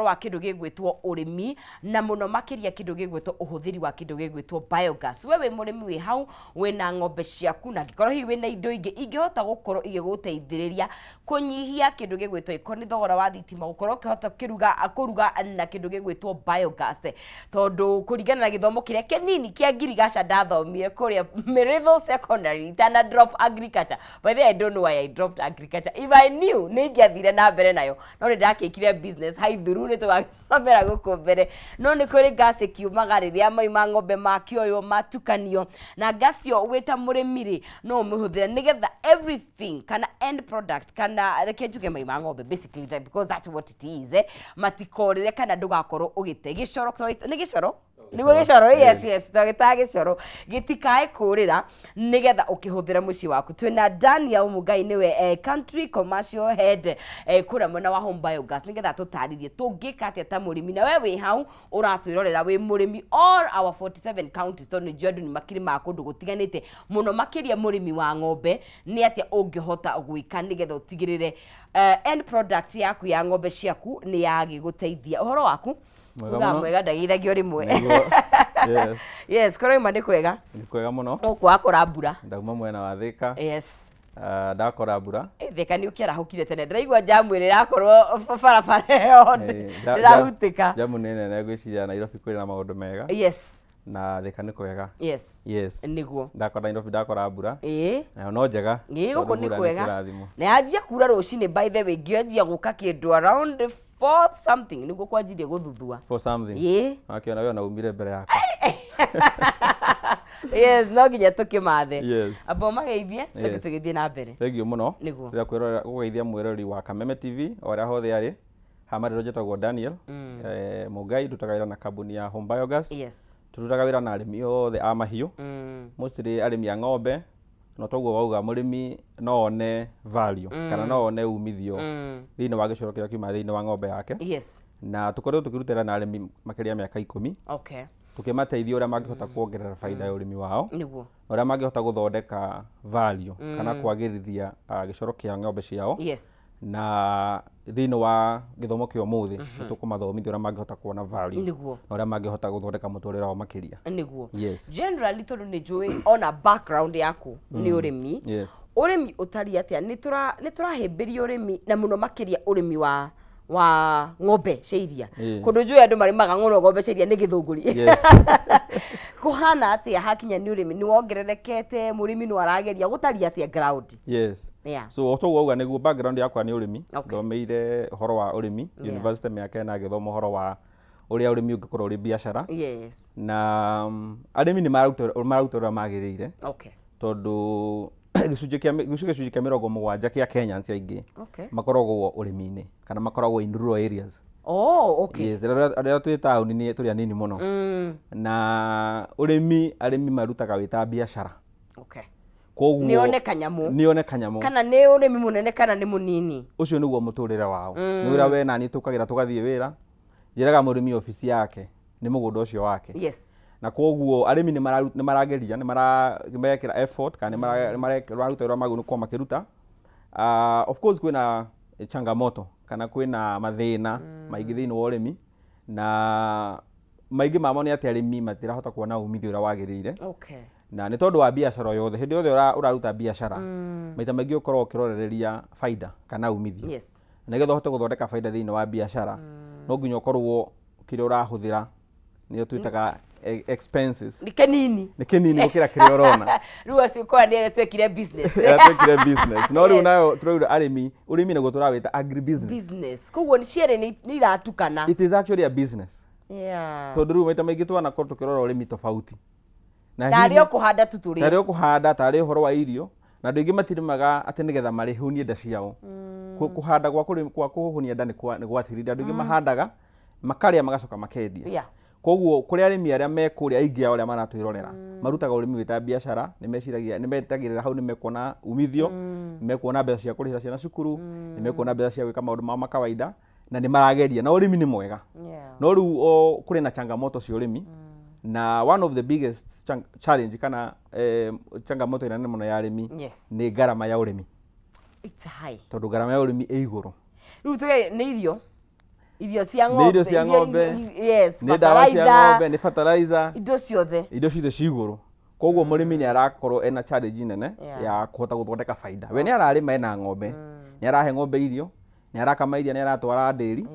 Wa kĩndũ gĩgwĩtwo ũrĩmi na mũno makĩria kĩndũ gĩgwĩtwo ũhũthĩri wa kĩndũ gĩgwĩtwo biogas. We wĩ mũrĩmi wĩ hau wĩna ng'ombe ciaku, na angĩkorwo hihi wĩna indo ingĩ ingĩhota gũkorwo igĩgũteithĩrĩria kũnyihia kĩndũ gĩgwĩtwo ĩkorwo nĩ thogora wa thitima, gũkorwo ũkĩhota kũruga na kĩndũ gĩgwĩtwo biogas, tondũ kũringana na gĩthomo kĩrĩa kĩnini kĩa ngirigaca ndathomire kũrĩa Mĩrĩthũ Secondary itana drop agriculture. By the way, I don't know why I dropped agriculture. If I knew, nĩ ingĩathire na mbere nayo, no nĩ ndakĩkire business haithuru, nĩ tũgagĩthomera gũkũ mbere. No nĩ kũrĩ gas ĩkiumaga rĩrĩa mai ma ng'ombe makĩoywo matukanio na gas ĩyo. Wĩ ta mũrĩmi rĩ, no ũmĩhũthĩre nĩgetha everything kana end product, kana reke njuge mai ma ng'ombe basically, because that's what it is, matikorĩre kana ndũgakorwo ũgĩte gĩcoro. Nĩ gĩcoro, nĩguo gĩcoro. Yes, twagĩtaga gĩcoro gĩtikae kũrĩra, nĩgetha ũkĩhũthĩra mũciĩ waku. Twĩna Daniel Mugai, nĩwe country commercial head kũrĩa mwena wa Home Biogas, nĩgetha tũtarĩrie tũngĩka atĩa ta mũrĩmi. Na we wĩ hau ũratwĩrorera wĩ mũrĩmi, all our 47 counties, tondũ nĩnjũĩ andũ nĩ makĩrĩmaga kũndũ gũtiganĩte, mũno makĩria mũrĩmi wa ng'ombe, nĩ atĩa ũngĩhota gwĩka nĩgetha ũtigĩrĩre end product yaku ya ng'ombe ciaku nĩ yagĩgũteithia? Ũhoro waku? Mwega Uga mũno. Mwega, ndagĩithagio rĩmwe. Nĩguo. Yes. Yes, kũroima nĩ kwega. Nĩ kwega mũno. Gũkũ wakora mbura? Ndauma mwena wa Thika. Yes. Ndakora mbura. Thika nĩ ũkĩarahũkire tene. Ndĩraigua jamu ĩrĩa ĩrakorwo barabara ĩyo ndĩrahutĩka. Jamu nĩ nene, ngwĩciria Nairobi kwĩna maũndũ mega. Na Thika nĩ kwega. Yes. Nĩguo. Ndakora Nairobi ndakora mbura. Nayo no njega. Ĩĩ, gũkũ tondũ nĩ mbura nĩ kwega. kĩrathimo. Na yanjia kura rũcinĩ. By the way, ngĩanjia gũka kĩndũ around 4 something nĩguo kwanjirie gũthuthua. For something. Wakĩona we ona umire mbere yakwa. Yes, no nginya tũkĩmathe. Amba ũmageithie, coke tũgĩthiĩ na mbere. Thank you mũno. Nĩguo. Rĩrĩa kwĩrorera gũgeithia mwĩroreri wa Kameme TV o harĩa hothe arĩ. Hamarĩro njĩtagwo Daniel Mũngai, ndutaga wĩra na kambuni ya Home Biogas. Tũrutaga wĩra na arĩmi othe a mahiũ, mostly arĩmi a ng'ombe. No toguo wauga, mũrĩmi no one value kana no one umithio thĩinĩ wa gĩcoro kĩrĩa kiuma thĩinĩ wa ng'ombe yake. Na tũkoretwo tũkĩrutĩra na arĩmi makĩria ya mĩaka 10, tũkĩmateithia ũrĩa mangĩhota kuongerera baida ya ũrĩmi wao na ũrĩa mangĩhota gũthondeka value kana kwagĩrithia gĩcoro kĩa ng'ombe ciao. Na thĩinĩ wa gĩthomo kĩa ũmũthĩ nĩ tũkũmathomithia ũrĩa mangĩhota kuona value na ũrĩa mangĩhota gũthondeka mũtũrĩre wao makĩria. Generally, tondũ nĩ njũĩ ona background yaku nĩ ũrĩmi, ũrĩmi ũtariĩ atĩa? Nĩ tũrahĩmbĩria ũrĩmi, na mũno makĩria ũrĩmi wa ng'ombe cia iria? Kũndũ njũĩ andũ marĩmaga mũno ng'ombe cia iria nĩ Gĩthũngũri. Kũhana atĩa hakinya nĩ ũrĩmi? Nĩ wongererekete? Mũrĩmi no arageria? Gũtariĩ atĩa ground? So o toguo wauga, nĩguo, background yakwa nĩ ũrĩmi. Thomeire ũhoro wa ũrĩmi university mĩaka 4, ngĩthoma ũhoro wa ũrĩa ũrĩmi ũngĩkorwo ũrĩ biacara. Na arĩmi nĩ mararuta ũrĩa magĩrĩire, tondũ gĩcunjĩ kĩa 70 kĩa Kenyans aingĩ makoragwo ũrĩmi-inĩ kana makoragwo in rural areas. Yes, arĩa twĩ taũni nĩ tũrĩ anini mũno. Na ũrĩmi, arĩmi marutaga wĩ ta biacara. Koguo Nĩ one kanyamũ. Nĩ one kanyamũ. Kana nĩ ũrĩmi mũnene kana nĩ mũnini. Ũcio nĩguo mũtũrĩre wao. Nĩ ũrĩa we nani tũkagĩra tũgathiĩ wĩra. Njĩraga mũrĩmi obici yake nĩ mũgũnda ũcio wake. Na koguo arĩmi nĩ marageria, nĩ marekĩra effort kana nĩ mararuta ũrĩa magĩrĩirwo gũkorwo makĩruta. Of course kwĩna changamoto kana kwĩna mathĩna maingĩ thĩinĩ wa ũrĩmi, na maingĩ mamo nĩ atĩ arĩmi matirahota kuona umithio ũrĩa wagĩrĩire. Na nĩ tondũ wa biacara o yothe, hĩndĩ yothe ũraruta biacara, maita maingĩ ũkoragwo ũkĩrorereria baida kana umithio. Nĩgetha ũhote gũthondeka baida thĩinĩ wa biacara, no nginya ũkorwo kĩrĩa ũrahũthĩra, nĩyo twĩtaga expenses, Nĩ kĩnini. Nĩ kĩnini gũkĩra kĩrĩa ũrona. Rĩu acio kwa nĩ twekire business. Ĩrĩa twekire business. No rĩu nayo tũrauga arĩmi, ũrĩmi naguo tũrawĩta agri business. Business, koguo nĩ cierĩ nĩ iratukana. It is actually a business, tondũ rĩu maita maingĩ twanakorwo tũkĩrora ũrĩmi tofauti. Na Tarĩ hihi o kũhanda tu tũrĩ. Tarĩ o kũhanda, tarĩ ũhoro wa irio, na andũ aingĩ matirĩmaga atĩ nĩgetha marĩhũnie nda ciao. Kũhanda gwa kũhũnia nda nĩ gwathirire. Andũ aingĩ mahandaga makarĩa, magacoka makendia. Koguo kũrĩ arĩmi arĩa me kũrĩa, aingĩ ao arĩa maratwĩrorera marutaga ũrĩmi wĩ ta biacara. Nĩ meciragia, nĩ metagĩrĩra hau nĩ mekuona umithio, nĩ mekuona mbeca cia kũrĩhĩra ciana cukuru, nĩ mekuona mbeca cia gwĩka maũndũ mao ma kawaida, na nĩ marageria, na ũrĩmi nĩ mwega. No rĩu o kũrĩ na changamoto cia ũrĩmi, na one of the biggest challenge kana changamoto ĩrĩa nene mũno ya arĩmi nĩ ngarama ya ũrĩmi. It's high. Tondũ ngarama ya ũrĩmi ĩ igũrũ. Rĩu tuge nĩ irio. Irio cia ng'ombe. Nĩ irio cia ng'ombe. Yes, nĩ ndawa cia ng'ombe, nĩ fertilizer. Indo ciothe. Indo ciothe ci igũrũ. Koguo mũrĩmi nĩ arakorwo ena challenge nene ya kũhota gũthondeka baida. We nĩ ararĩma ena ng'ombe, nĩ arahe ng'ombe irio, nĩ arakama iria, nĩ aratwara ndĩri,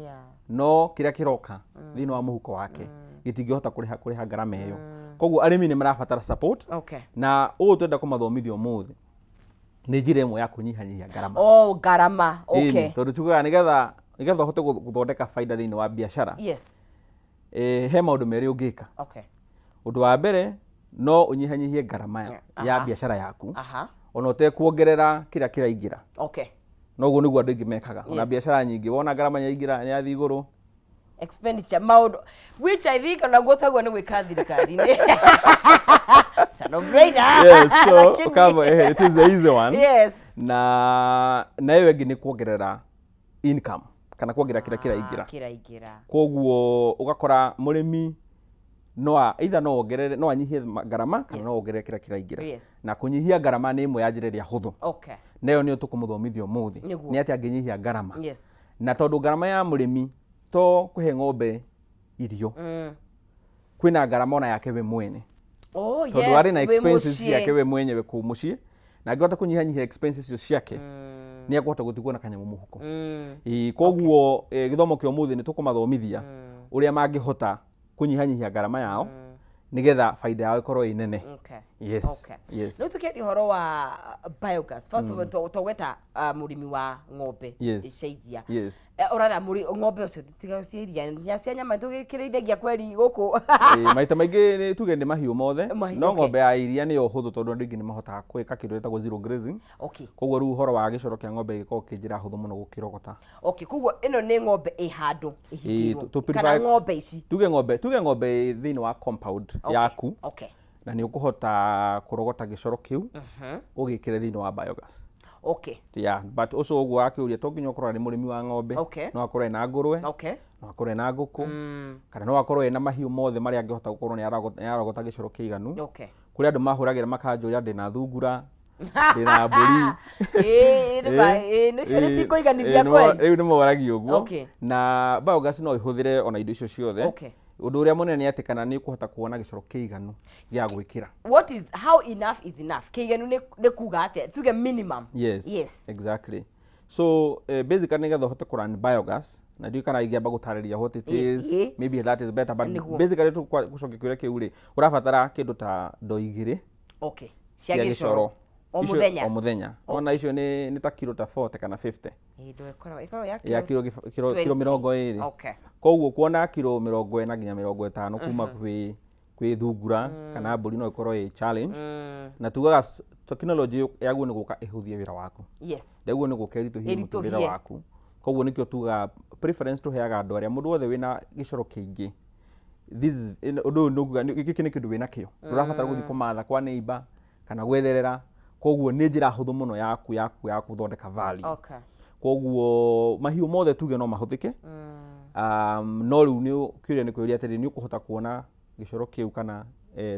no kĩrĩa kĩroka thĩinĩ wa mũhuko wake gĩtingĩhota kũrĩha ngarama ĩyo. Koguo arĩmi nĩ marabatara support. Na ũũ twenda kũmathomithia ũmũthĩ nĩ njĩra ĩmwe ya kũnyihanyihia ngarama. Oh, ngarama. Okay. Tondũ tugaga nĩgetha ũhote gũthondeka baida thĩinĩ wa biacara. Yes. He maũndũ merĩ ũngĩka. Okay. Ũndũ wa mbere no ũnyihanyihie ngarama ya biacara yaku. Ona ũtekuongerera kĩrĩa kĩraingĩra. Okay. Noguo nĩguo andũ aingĩ mekaga. Ona biacara nyingĩ wona ngarama nĩyaingĩra nĩyathiĩ igũrũ. Expenditure maũndũ which I think onaguo taguo nĩ gwĩka thirikari-inĩ. It's a no-brainer. Yes, so ukama, it is the easy one. Yes. Na ĩyo ĩngĩ nĩ kuongerera income kana kuongerera kĩrĩa kĩraingĩra. Kĩraingĩra. Koguo ũgakora mũrĩmi no either no ongerere no anyihie ngarama kana no ongerere kĩrĩa kĩraingĩra. Yes. Na kũnyihia ngarama nĩ ĩmwe ya njĩra ĩrĩa hũthũ. Okay. Nayo nĩyo tũkũmũthomithia ũmũthĩ. Nĩ atĩa angĩnyihia ngarama. Yes. Na tondũ ngarama ya mũrĩmi to kũhe ng'ombe irio. Kwĩna ngarama ona yake we mwene. Oh, yes. Tondũ arĩ na expenses ciake we mwenyewe kũu mũciĩ na angĩhota kũnyihanyihia expenses icio ciake nĩ ekũhota gũtigwo na kanyamũ mũhuko. Koguo gĩthomo kĩa ũmũthĩ nĩ tũkũmathomithia ũrĩa mangĩhota kũnyihanyihia ngarama yao nĩgetha baida yao ĩkorwo ĩ nene. Okay. Yes. Okay. Yes. No tukiaria ũhoro wa biogas. First of all tũgweta mũrĩmi wa ng'ombe cia iria. Yes. Ũratha ng'ombe ũcio tiga cia iria nya cia nyama tũgĩkĩrĩithagia kweri gũkũ. Maita maingĩ nĩ tuge nĩ mahiũ mothe no ng'ombe ya iria nĩyo hũthũ tondũ andũ aingĩ nĩ mahotaga gwĩka kĩndũ gĩtagwo zero grazing. Okay. Koguo rĩu ũhoro wa gĩcoro kĩa ng'ombe gĩkoragwo kĩ njĩra hũthũ mũno gũkĩrogota. Okay, koguo ĩno nĩ ng'ombe ĩ handũ ĩhingĩirwo kana ng'ombe ici. Tuge ng'ombe thĩinĩ wa compound yaku. Okay. Na nĩ ũkũhota kũrogota gĩcoro kĩu ũgĩkĩre thĩinĩ wa biogas. Okay. Yeah, but ũcio ũguo wakĩũria to nginya ũkorwo arĩ mũrĩmi wa ng'ombe. No akorwo ena ngũrwe. Okay. No akorwo ena ngũkũ. Kana no akorwo ena mahiũ mothe marĩa angĩhota gũkorwo nĩ ararogota gĩcoro kĩiganu. Okay. Kũrĩ andũ mahũragĩra makanjũria ndĩna thungura, ndĩna mbũri. Nĩ cikũiganithia kweli. Rĩu nĩ moragia ũguo. Na biogas no ĩhũthĩre ona indo icio ciothe. Okay. Ũndũ ũrĩa mũnene nĩ atĩ kana nĩ ũkũhota kuona gĩcoro kĩiganu gĩa gwĩkĩra. What is how enough is enough? Kĩiganu nĩ kuga atĩa? Tuge minimum. Yes. Yes. Exactly. So basically nĩgetha ũhote kũrun biogas na ndiũĩ kana ingĩamba gũtarĩria what it is, maybe that is better, but basically tũgũcokia kĩũria kĩu rĩ, ũrabatara kĩndũ ta ndoo igĩrĩ. Okay. Cia gĩcoro. O mũthenya. O mũthenya. Ona icio nĩ ta kiro ta 40 kana 50. Ya kiro 20. Okay. Koguo kuona kiro 40 nginya 50 kuma kwĩ thungura kana mbũri no ĩkorwo ĩ challenge. Na tugaga technology yaguo nĩ gũka ĩhũthie wĩra waku. Yes. Yaguo nĩ gũka ĩritũhie mũtũrĩre waku. Koguo nĩkĩo tugaga preference tũheaga andũ arĩa mũndũ wothe wĩna gĩcoro kĩingĩ. This is ũndũ ũyũ nĩkuga gĩkĩ nĩ kĩndũ wĩna kĩo. Ndũrabatara gũthiĩ kũmatha kwa neighbor kana gwetherera. Koguo nĩ njĩra hũthũ mũno yaku ya gũthondeka value. Okay. Koguo mahiũ mothe tuge no mahũthĩke. No rĩu nĩ kĩũria nĩ kũria atĩrĩ nĩ ũkũhota kuona gĩcoro kĩu kana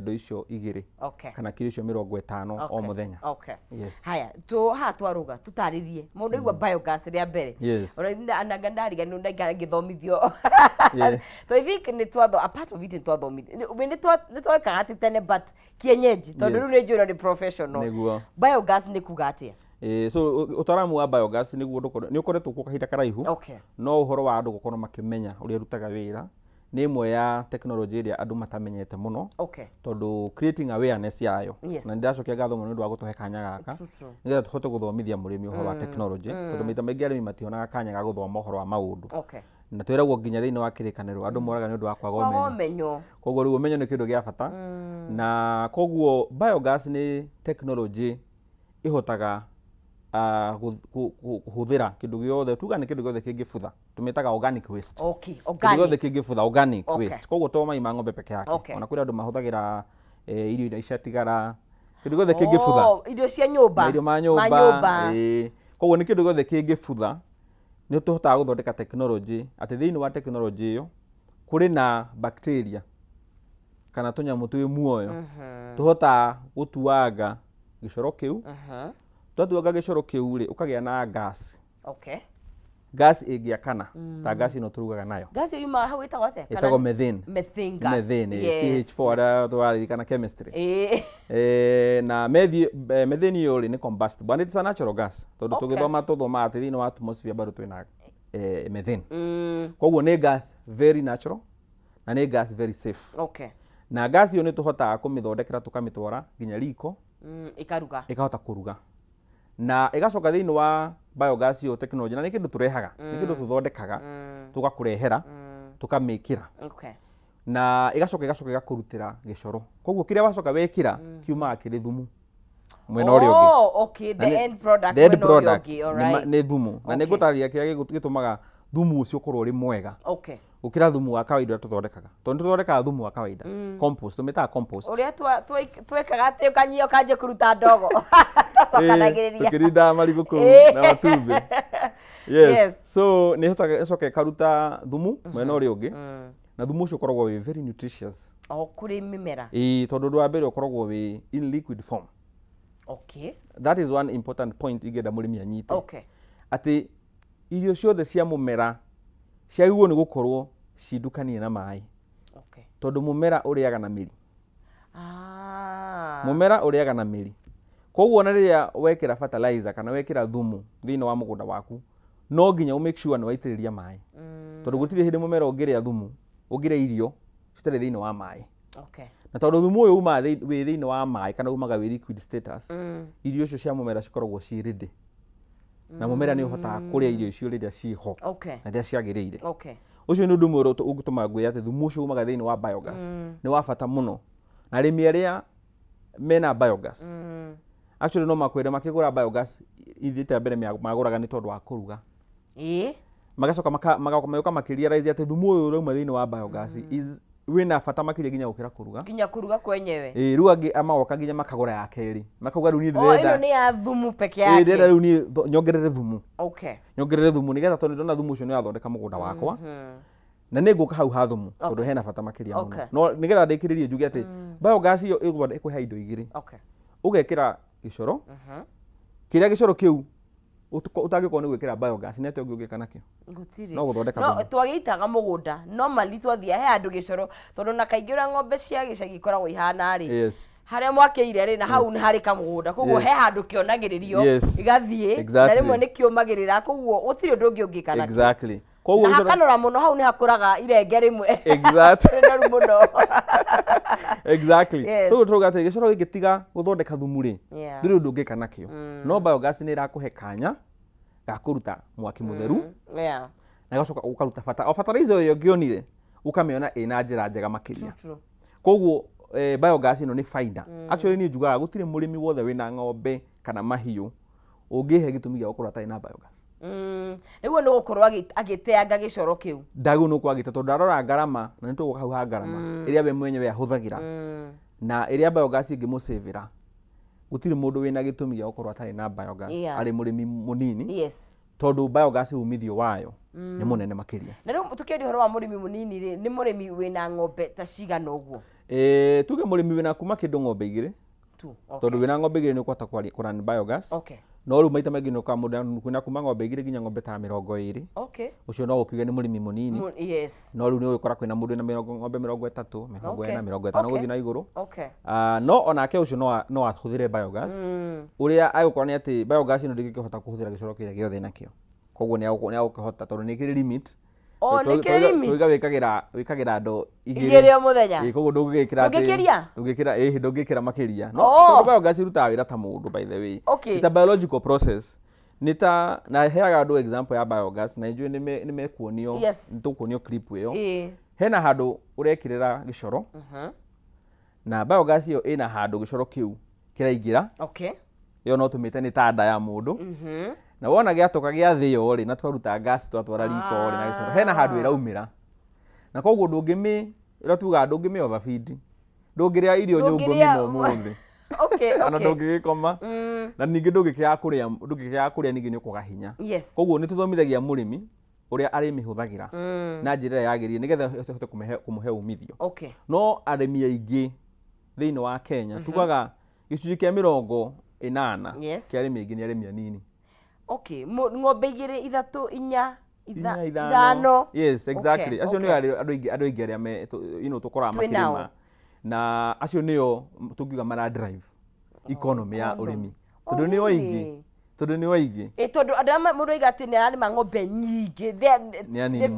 ndoo icio igĩrĩ. Okay. Kana kiro icio 50 o mũthenya. Okay. Yes. Haya, haha twarũga tũtarĩrie mũndũ aigua biogas rĩa mbere. Yes. Ona anga ndariganĩrwo ndaikara ngĩthomithio. So I think nĩ twatho a part of it nĩ twathomithio. Nĩ twekaga atĩ tene but kienyeji tondũ rĩu nĩ njũĩ nĩ professional. Nĩguo. Biogas nĩ kuga atĩa? So ũtaaramu wa biogas nĩguo nĩ ũkoretwo kuo kahinda karaihu. Okay. No ũhoro wa andũ gũkorwo makĩmenya ũrĩa ĩrutaga wĩra nĩ ĩmwe ya technology ĩrĩa andũ matamenyete mũno. Okay. Tondũ creating awareness yayo. Yes. Na nĩndacokia ngatho mũno nĩ ũndũ wa gũtũhe kanya gaka nĩgetha tũhote gũthomithia mũrĩmi ũhoro wa technology tondũ maita maingĩ arĩmi mationaga kanya ga gũthoma ũhoro wa maũndũ. Okay. Na twĩragwo nginya thĩinĩ wa kĩrĩkanĩro andũ moraga nĩ ũndũ wa kwaga ũmenyo. Koguo rĩu ũmenyo nĩ kĩndũ gĩa bata. Na koguo biogas nĩ technology ĩhotaga kũhũthĩra kĩndũ gĩothe tuga nĩ kĩndũ gĩothe kĩngĩbutha tũmĩtaga organic waste. Okay, organic. Kĩndũ gĩothe kĩngĩbutha organic waste. Koguo to mai ma ng'ombe peke yake. Ona kũrĩ andũ mahũthagĩra irio iria ciatigara kĩndũ gĩothe kĩngĩbutha. Oh, irio cia nyũmba. Irio ma nyũmba. Koguo nĩ kĩndũ gĩothe kĩngĩbutha nĩ tũhotaga gũthondeka technology atĩ thĩinĩ wa technology ĩyo kũrĩ na bacteria kana tũnyamũ twĩ muoyo tũhotaga gũtuanga gĩcoro kĩu. Twatuanga gĩcoro kĩu rĩ ũkagĩa na gas. Okay. Gas ĩngĩakana ta gas ĩno tũrugaga nayo. Gas yumaga hau ĩtagwo atĩa? Ĩtagwo methane. Methane gas. Methane, CH4 arĩa tũraririkana chemistry. Na methane ĩyo rĩ nĩ combustible and it's a natural gas. Tondũ tũgĩthoma tũthomaga atĩ thĩinĩ wa atmosphere bado twĩna methane. Koguo nĩ gas very natural na nĩ gas very safe. Na gas ĩyo nĩ tũhotaga kũmĩthondekera tũkamĩtwara nginya riko. Ĩkaruga. Ĩkahota kũruga. Na ĩgacoka thĩinĩ wa biogas ĩyo technology na nĩ kĩndũ tũrehaga, nĩ kĩndũ tũthondekaga, tũgakũrehera, tũkamĩkĩra. Na ĩgacoka ĩgakũrutĩra gĩcoro. Koguo kĩrĩa wacoka wekĩra kiumaga kĩrĩ thumu mwena ũrĩa ũngĩ. Oh, okay, the end product. The end product nĩ thumu. Na nĩ ngũtarĩria kĩrĩa gĩtũmaga thumu ũcio ũkorwo ũrĩ mwega. Gũkĩra thumu wa kawaida ũrĩa tũthondekaga. Tondũ tũthondekaga thumu wa kawaida. Compost, tũmĩtaga compost. Ũrĩa twekaga atĩ ũkanyia ũkanjia kũruta ndogo. Tũcokanagĩrĩria. Tũkĩrindaga marigũ kũu na matumbĩ. Yes. So nĩ ĩcoka ĩkaruta thumu mwena ũrĩa ũngĩ. Na thumu ũcio ũkoragwo wĩ very nutritious. O kũrĩ mĩmera. Ĩĩ, tondũ ũndũ wa mbere ũkoragwo wĩ in liquid form. That is one important point ingĩenda mũrĩmi anyite. Atĩ irio ciothe cia mũmera ciagĩrĩirwo nĩ gũkorwo cindukanie na maĩ. Tondũ mũmera ũrĩaga na mĩri. Mũmera ũrĩaga na mĩri. Koguo ona rĩrĩa wekĩra fertilizer kana wekĩra thumu thĩinĩ wa mũgũnda waku, no nginya ũ make sure nĩ waitĩrĩria maĩ. Tondũ gũtirĩ hĩndĩ mũmera ũngĩrĩa thumu, ũngĩrĩa irio citarĩ thĩinĩ wa maĩ. Na tondũ thumu ũyũ umaga wĩ thĩinĩ wa maĩ kana umaga wĩ liquid status, irio icio cia mũmera cikoragwo ciĩ ready. Na mũmera nĩ ũhotaga kũrĩa irio icio rĩrĩa ciĩho na rĩrĩa ciagĩrĩire. Ũcio nĩ ũndũ ũmwe ũngĩtũma ngwĩre atĩ thumu ũcio umaga thĩinĩ wa biogas nĩ wa bata mũno. Na arĩmi arĩa mena biogas actually no makwĩre makĩgũra biogas ithiĩte mbere magũraga nĩ tondũ wa kũruga. Magacoka magoka makĩrealize atĩ thumu ũyũ ũrauma thĩinĩ wa biogas is wĩna bata makĩria nginya gũkĩra kũruga. Nginya kũruga kwenyewe. Ĩĩ, rĩu angĩ magoka nginya makagũra ya kerĩ. Makauga rĩu niĩ ndĩrenda. Ĩno nĩ ya thumu peke yake. Ĩĩ, ndĩrenda rĩu niĩ nyongerere thumu. Nyongerere thumu nĩgetha tondũ ndona thumu ũcio nĩ ũrathondeka mũgũnda wakwa. Na nĩ ngũka hau ha thumu tondũ hena bata makĩria mũno. No nĩgetha ndĩkĩrĩrie njuge atĩ biogas ĩyo ĩkũhe indo igĩrĩ. Ũgekĩra gĩcoro. Kĩrĩa gĩcoro kĩu ũtangĩkorwo nĩ gwĩkĩra biogas nĩ atĩa ũngĩ ũngĩka nakĩo? Gũtirĩ. No gũthondeka No thumu. twagĩitaga mũgũnda normally twathiĩ he handũ gĩcoro tondũ na kaingĩ ũrĩa ng'ombe cia gĩcagi ikoragwo ihana rĩ. Harĩa mwakĩire rĩ na hau nĩ harĩ kamũgũnda koguo he handũ kĩonagĩrĩrio gĩgathiĩ na rĩmwe nĩ kĩũmagĩrĩra koguo gũtirĩ ũndũ ũngĩ ũngĩka nakĩo. Koguo na hakanora mũno hau nĩ hakũraga irenge rĩmwe. Rĩnoru mũno. So tũrauga atĩ gĩcoro gĩngĩtiga gũthondeka thumu rĩ, ndũrĩ ũndũ ũngĩka nakĩo. No biogas nĩ ĩrakũhe kanya ga kũruta mwaki mũtheru. Na ĩgacoka ũkaruta bata. O fertilizer ĩrĩa ũngĩonire ũkamĩona ĩna njĩra njega makĩria. Koguo biogas ĩno nĩ faida. Actually niĩ njugaga gũtirĩ mũrĩmi wothe wĩna ng'ombe kana mahiũ ũngĩhe gĩtũmi gĩa gũkorwo atarĩ na biogas. Nĩguo nĩ gũkorwo agĩteanga gĩcoro kĩu. Ndagĩrĩirwo nĩ gũkorwo agĩte tondũ ndarora ngarama na nĩ tũgũka hau ha ngarama ĩrĩa we mwenyewe ahũthagĩra na ĩrĩa biogas ĩngĩmũcĩvĩra. Gũtirĩ mũndũ wĩna gĩtũmi gĩa gũkorwo atarĩ na biogas arĩ mũrĩmi mũnini. Tondũ biogas umithio wayo nĩ mũnene makĩria. Na rĩu tũkĩaria ũhoro wa mũrĩmi mũnini rĩ, nĩ mũrĩmi wĩna ng'ombe ta cigana ũguo? Tuge mũrĩmi wĩna kuma kĩndũ ng'ombe igĩrĩ. Tondũ wĩna ng'ombe igĩrĩ nĩ ũkũhota kũrun biogas. No rĩu maita maingĩ nĩ ũkoraga mũndũ kwĩna kuma ng'ombe igĩrĩ nginya ng'ombe ta 20. Ũcio no ũkiuge nĩ mũrĩmi mũnini. No rĩu nĩ ũgũkora kwĩna mũndũ wĩna ng'ombe 30, 40, 50 gũthiĩ na igũrũ. No onake ũcio no ahũthĩre biogas. Ũrĩa agũkorwo nĩ atĩ biogas ĩno ndĩngĩkĩhota kũhũthĩra gĩcoro kĩrĩa gĩothe nakĩo. Koguo nĩ agũkĩhota tondũ nĩ kĩrĩ limit. Tũiga wĩkagĩra ndoo igĩrĩ o mũthenya. Ĩĩ, koguo ndũngĩgĩkĩra atĩ Ndũngĩkĩria? Ndũngĩkĩra, ĩĩ, ndũngĩkĩra makĩria. No tondũ biogas ĩrutaga wĩra ta mũndũ by the way. It's a biological process. Nĩ ta na heaga andũ example ya biogas na njũĩ nĩ mekuonio, nĩ tũkuonio clip ĩyo. Hena handũ ũrekĩrĩra gĩcoro. Na biogas ĩyo ĩna handũ gĩcoro kĩu kĩraingĩra. Ĩyo no tũmĩte nĩ ta nda ya mũndũ. Na wona gĩatoka gĩathĩo rĩ na twaruta gas twatwara riko rĩ na gĩcoro hena handũ ĩraumĩra. Na koguo ndũngĩmĩ, ũrĩa tugaga ndũngĩmĩ overfeed. Ndũngĩrĩa irio nyũngũ ng'ima ũmũthĩ. Ona ndũngĩgĩkoma. Na ningĩ ndũngĩkĩaga kũrĩa ningĩ nĩ ũkwaga hinya. Koguo nĩ tũthomithagia mũrĩmi ũrĩa arĩmĩhũthagĩra na njĩra ĩrĩa yagĩrĩire nĩgetha ĩhote kũmũhe umithio. No arĩmi aingĩ thĩinĩ wa Kenya tugaga gĩcunjĩ kĩa 80 kĩa arĩmi aingĩ nĩ arĩmi anini. Okay, ng'ombe igĩrĩ, ithatũ, inya, ithano. Yes, exactly. Acio nĩo andũ aingĩ arĩa me you know tũkoraga makĩrĩma, na acio nĩo tũngiuga mara drive economy ya ũrĩmi, tondũ nĩo aingĩ, tondũ nĩo aingĩ. Tondũ andũ arĩa mũndũ oiga atĩ nĩ ararĩma ng'ombe nyingĩ,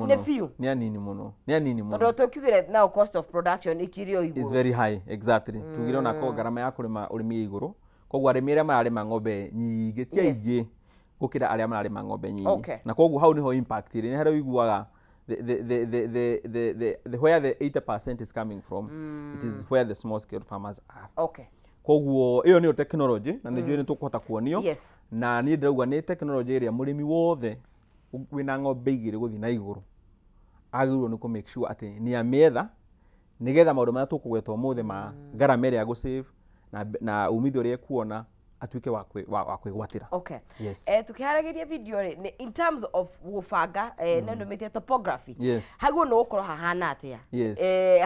nĩ few. Nĩ anini mũno, nĩ anini mũno. Tondũ tũkiugire now cost of production ĩkĩrĩ o igũrũ. Is very high, exactly. Tugire ona ko ngarama ya kũrĩma ũrĩmi ĩ igũrũ, koguo arĩmi arĩa mararĩma ng'ombe nyingĩ ti aingĩ gũkĩra arĩa mararĩma ng'ombe nyinyi. Na koguo hau niho impact ĩrĩ, nĩ harĩa ũiguaga the where the 80% is coming from, it is where the small scale farmers are. Okay. Koguo ĩyo nĩyo technology, na nĩ njũĩ nĩ tũkũhota kuonio. Yes. Na niĩ ndĩrauga nĩ technology ĩrĩa mũrĩmi wothe wĩna ng'ombe igĩrĩ gũthiĩ na igũrũ agĩrĩirwo nĩ kũ make sure atĩ nĩ amĩetha, nĩgetha maũndũ marĩa tũkũgweta ũmũthĩ ma ngarama ĩrĩa agũ-save na umithio ũrĩa ekuona atuĩke wa kwĩgwatĩra. Okay. Yes. Tukiharagĩria video rĩ, in terms of gũbanga, nĩ ndũmĩte topography. Yes. Haguo nĩ gũkorwo hahana atĩa? Yes.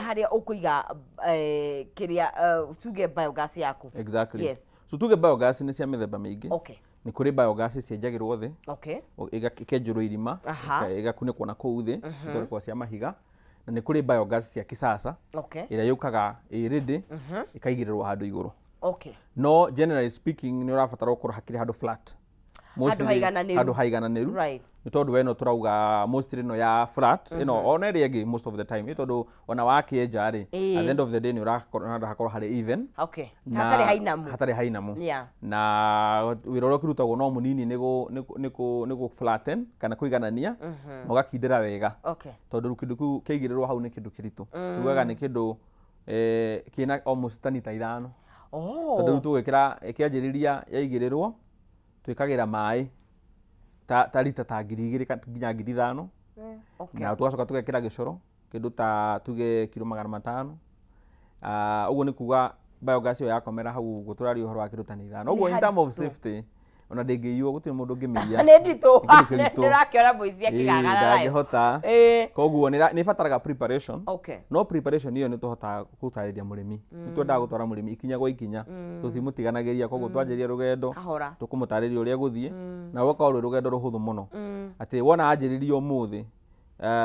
Harĩa ũkũiga kĩrĩa tuge biogas yaku. Exactly. Yes. So tuge biogas nĩ cia mĩthemba mĩingĩ. Okay. Nĩ kũrĩ biogas cienjagĩrwo thĩ. Okay. Ĩkenjũrwo irima, ĩgakunĩkwo na kũu thĩ, cithondekwo cia mahiga. Na nĩ kũrĩ biogas cia kisasa. Okay. Ĩrĩa yũkaga ĩ ready, ĩkaigĩrĩrwo handũ igũrũ. Okay. No generally speaking nĩ ũrabatara gũkorwo hakĩrĩ handũ flat. Handũ haigananĩru. Handũ haigananĩru. Right. Nĩ tondũ we no tũrauga mostly ĩno ya flat, ĩno ona ĩrĩa ĩngĩ most of the time, nĩ tondũ ona wakĩenja rĩ, at the end of the day nĩ ũrakorwo hakorwo harĩ even. Okay. Hatarĩ hainamu. Hatarĩ hainamu. Yeah. Na wĩra ũrĩa ũkĩrutagwo no mũnini nĩ gũ flatten kana kũiganania, na ũgakindĩra wega. Okay. Tondũ kĩndũ kĩu kĩaigĩrĩrwo hau nĩ kĩndũ kĩritũ. Tugaga nĩ kĩndũ kĩna almost tani ta ithano. Oh. Tondũ rĩu tũgwĩkĩra ĩkĩanjĩrĩria yaigĩrĩrwo twĩkagĩra maĩ ta rita ta 2,000 nginya 5,000. Okay. Na tũgacoka tũgekĩra gĩcoro kĩndũ ta tuge kiro 500. Ũguo nĩ kuga biogas ĩyo yakomera hau ũguo tũraria ũhoro wa kĩndũ ta 5. Ũguo in term of safety ona ndĩngĩiywo, gũtirĩ mũndũ ũngĩmĩiya. Nĩ nditũ. Ndĩrakĩona mũici akĩgagara nayo. Ndangĩhota. Koguo nĩ ĩbataraga preparation. Okay. No preparation ĩyo nĩ tũhotaga gũtarĩria mũrĩmi. Nĩ twendaga gũtwara mũrĩmi ikinya gwa ikinya. Tũtimũtiganagĩria, koguo twanjĩrĩria rũgendo tũkũmũtarĩria ũrĩa gũthiĩ, na rũgakorwo rwĩ rũgendo rũhũthũ mũno. Atĩ wona anjĩrĩria ũmũthĩ,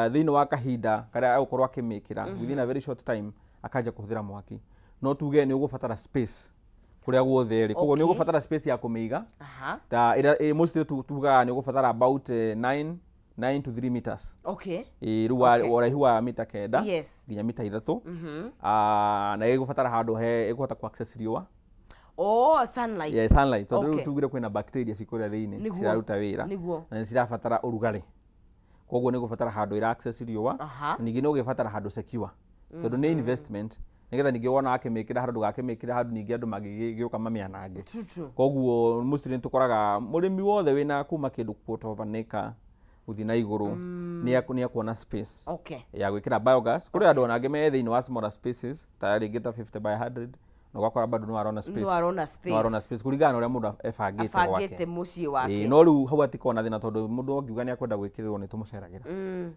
thĩinĩ wa kahinda karĩa egũkorwo akĩmĩkĩra, within a very short time akanjia kũhũthĩra mwaki. No tuge nĩ ũgũbatara space kũrĩa guothe rĩ, koguo nĩ ũgũbatara space ya kũmĩiga. Ta ĩrĩa mostly tugaga nĩ ũgũbatara about 9 to 3 meters. Okay. Rĩu ũraihu wa mita 9 Yes. nginya mita 3. Na ĩgũbatara handũ he ĩkũhota ku access riũa. Oh, sunlight. Yeah, sunlight. Tondũ rĩu tugire kwĩna bacteria cikũrĩa thĩinĩ ciraruta wĩra na nĩ cirabatara ũrugarĩ. Koguo nĩ ũgũbatara handũ ĩra access riũa, na ningĩ nĩ ũgũbatara handũ secure. Tondũ nĩ investment, nĩgetha ningĩ wona akĩmĩkĩra handũ ndũgakĩmĩkĩre handũ ningĩ andũ mangĩgĩũka mamĩanange. Koguo mostly nĩ tũkoraga mũrĩmi wothe wĩna kuma kĩndũ quarter of an acre gũthiĩ na igũrũ nĩ ekuona space ya gwĩkĩra biogas. Kũrĩ andũ ona angĩ me thĩinĩ wa smaller spaces ta rĩngĩ ta 50 by 100, na ũgakora bado no arona space. No arona space. No arona space kũringana na ũrĩa mũndũ ebangĩte gwake. Abangĩte mũciĩ wake. No rĩu hau hatikoragwo na thĩna tondũ mũndũ angiuga nĩ akwenda gwĩkĩrĩrwo nĩ tũmũceragĩra.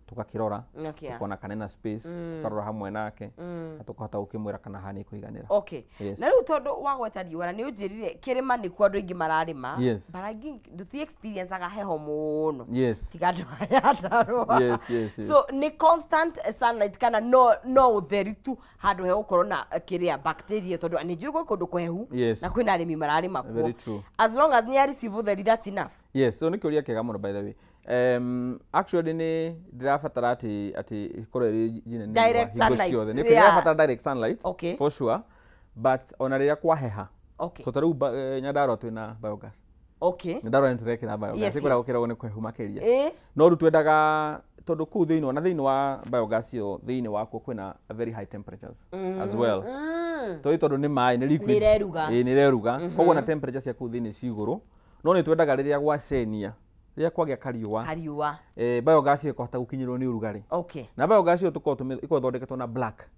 Tũgakĩrora, tũkona kana ena space, tũkarora hamwe nake, na tũkahota gũkĩmwĩra kana haha nĩ ĩkũiganĩra. Okay. Yes. Na rĩu tondũ wagweta riũa na nĩ ũnjĩrire kĩrĩma nĩkuo andũ aingĩ mararĩma. Yes. But I ndũti experience-aga heho mũno. Yes. Tiga andũ aya Nyandarũa. Yes, yes, yes. So nĩ constant sunlight kana no ũtheri tu handũ he gũkorwo na kĩrĩa bacteria, tondũ nĩ njũĩ gwĩ kũndũ kũhehu Yes. na kwĩna arĩmi mararĩma kuo. Very true. As long as nĩ receive ũtheri, that's enough. Yes, so nĩ kĩũria kĩega mũno by the way. Actually nĩ ndĩrabatara atĩ ĩkorwo ĩrĩ njine Direct sunlight. Nĩ ndĩrabatara direct sunlight. Okay. For sure. But ona rĩrĩa kwaheha. Okay. So ta rĩu Nyandarũa twĩna biogas. Okay. Nyandarũa nĩ tũrekĩra biogas. Yes, Kũrĩa yes. gũkĩragwo nĩ kũhehu makĩria. No rĩu twendaga tondũ kũu thĩinĩ na thĩinĩ wa biogas ĩyo thĩinĩ wakuo kwĩna very high temperatures as well. Tondũ nĩ maĩ, nĩ liquid. Nĩ ĩreruga. Nĩ ĩreruga. Koguo na temperature cia kũu thĩinĩ ci igũrũ. No nĩ twendaga rĩrĩa gwacenia, rĩrĩa kwagĩa kariũa. Kariũa. Biogas ĩyo ĩkahota gũkinyĩrwo nĩ ũrugarĩ. Okay. Na biogas ĩyo tũkoragwo ĩkoragwo ĩthondeketwo na black.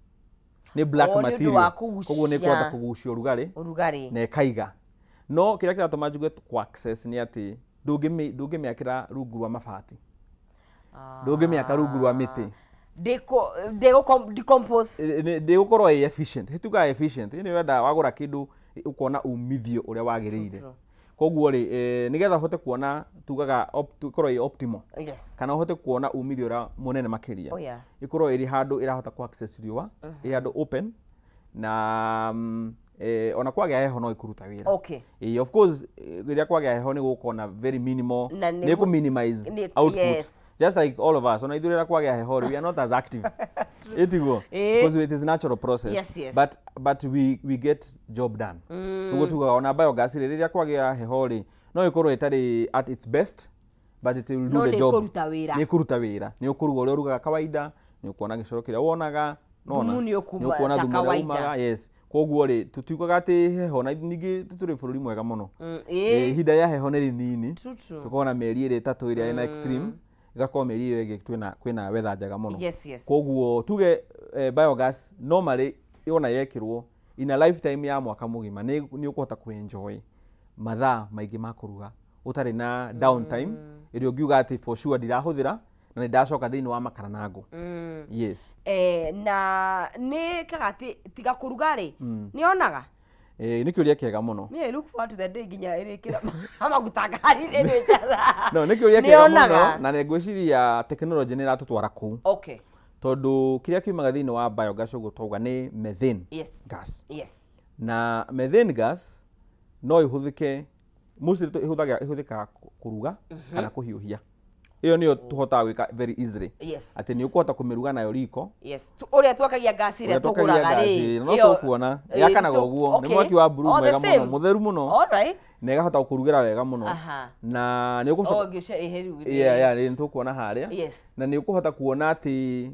Nĩ black material. Koguo nĩ ĩkũhota kũgucia ũrugarĩ. Ũrugarĩ. Na ĩkaiga. No kĩrĩa kĩratũma njuge kũ access nĩ atĩ ndũngĩmĩakĩra rungu rwa mabati. Ndũngĩmĩaka rungu rwa mĩtĩ. Decompose. Ndĩgũkorwo ĩ efficient. Tugaga efficient. Nĩ wenda wagũra kĩndũ ũkona umithio ũrĩa wagĩrĩire. Koguo rĩ, nĩgetha ũhote kuona tugaga ĩkorwo ĩ optimal, Yes. kana ũhote kuona umithio ũrĩa mũnene makĩria, Oh yeah. ĩkorwo ĩrĩ handũ ĩrahota ku access riũa, ĩ handũ open na ona kwagĩa heho no ĩkũruta wĩra. Okay. Of course, rĩrĩa kwagĩa heho nĩ gũkorwo na very minimal, Na nĩ kũ minimize output. Yes. Just like all of us, ona ithuĩ rĩrĩa kwagĩa heho we are not as active, ĩtiguo? Because it is natural process. Yes. But we get job done. Nĩguo tugaga ona biogas rĩ, rĩrĩa kwagĩa heho rĩ, no ĩkorwo ĩtarĩ at its best, but it will do No the job. Nĩ ĩkũruta wĩra. Nĩ ĩkũruta wĩra, nĩ ũkũruga ũrĩa ũrugaga kawaida, nĩ ũkuona gĩcoro kĩrĩa wonaga. Nona Thumu nĩ ũkuma nĩ ũkuona ta thumu ũrĩa kawaida. umaga. Yes, koguo rĩ, tũtiugaga atĩ heho, na ningĩ tũrĩ bũrũri mwega mũno. Ihinda rĩa heho nĩ rĩnini. True, true. Tũkorwo na mĩeri ĩrĩ ĩtatũ ĩrĩa ĩna extreme, ĩgakorwo mĩeri ĩyo ĩngĩ kwĩna weather njega mũno. Yes. Koguo tuge biogas normally yona yekĩrwo in a lifetime ya mwaka mũgima, nĩ ũkũhota kũ-enjoy mathaa maingĩ ma kũruga ũtarĩ na downtime ĩrĩa ũngiuga atĩ for sure ndirahũthĩra na nĩ ndacoka thĩinĩ wa makara na ngũ. Yes. Na nĩ kaga atĩ tiga kũruga rĩ, nĩ onaga? Nĩ kĩũria kĩega mũno. Me, I look forward to the day nginya ĩrĩkĩra maguta ngari-inĩ nĩ njara. No nĩ kĩũria Nĩ kĩega onaga? mũno, na nĩ ngwĩciria technology nĩ ĩratũtwara kũu, tondũ kĩrĩa kiumaga thĩinĩ wa biogas, ũguo twauga, nĩ methane gas. Na methane gas no ĩhũthĩke, mostly ĩhũthĩkaga kũruga kana kũhiũhia. Ĩyo nĩyo tũhotaga gwĩka very easily, atĩ nĩ ũkũhota kũmĩruga nayo riko. Yes. Ũrĩa twakagia ngasi ĩrĩa Ũrĩa twakagia tũgũraga ngasi rĩ. ĩrĩ, no tũkuona yakanaga ũguo, nĩ mwaki wa blue All the mwega mũno, same. mũtheru mũno, All right. na ĩgahota gũkũrugĩra wega mũno. Na nĩ ũgũcoka Oh, ngĩcia ĩhĩru. Yeah, nĩ tũkuona harĩa. Na nĩ ũkũhota kuona atĩ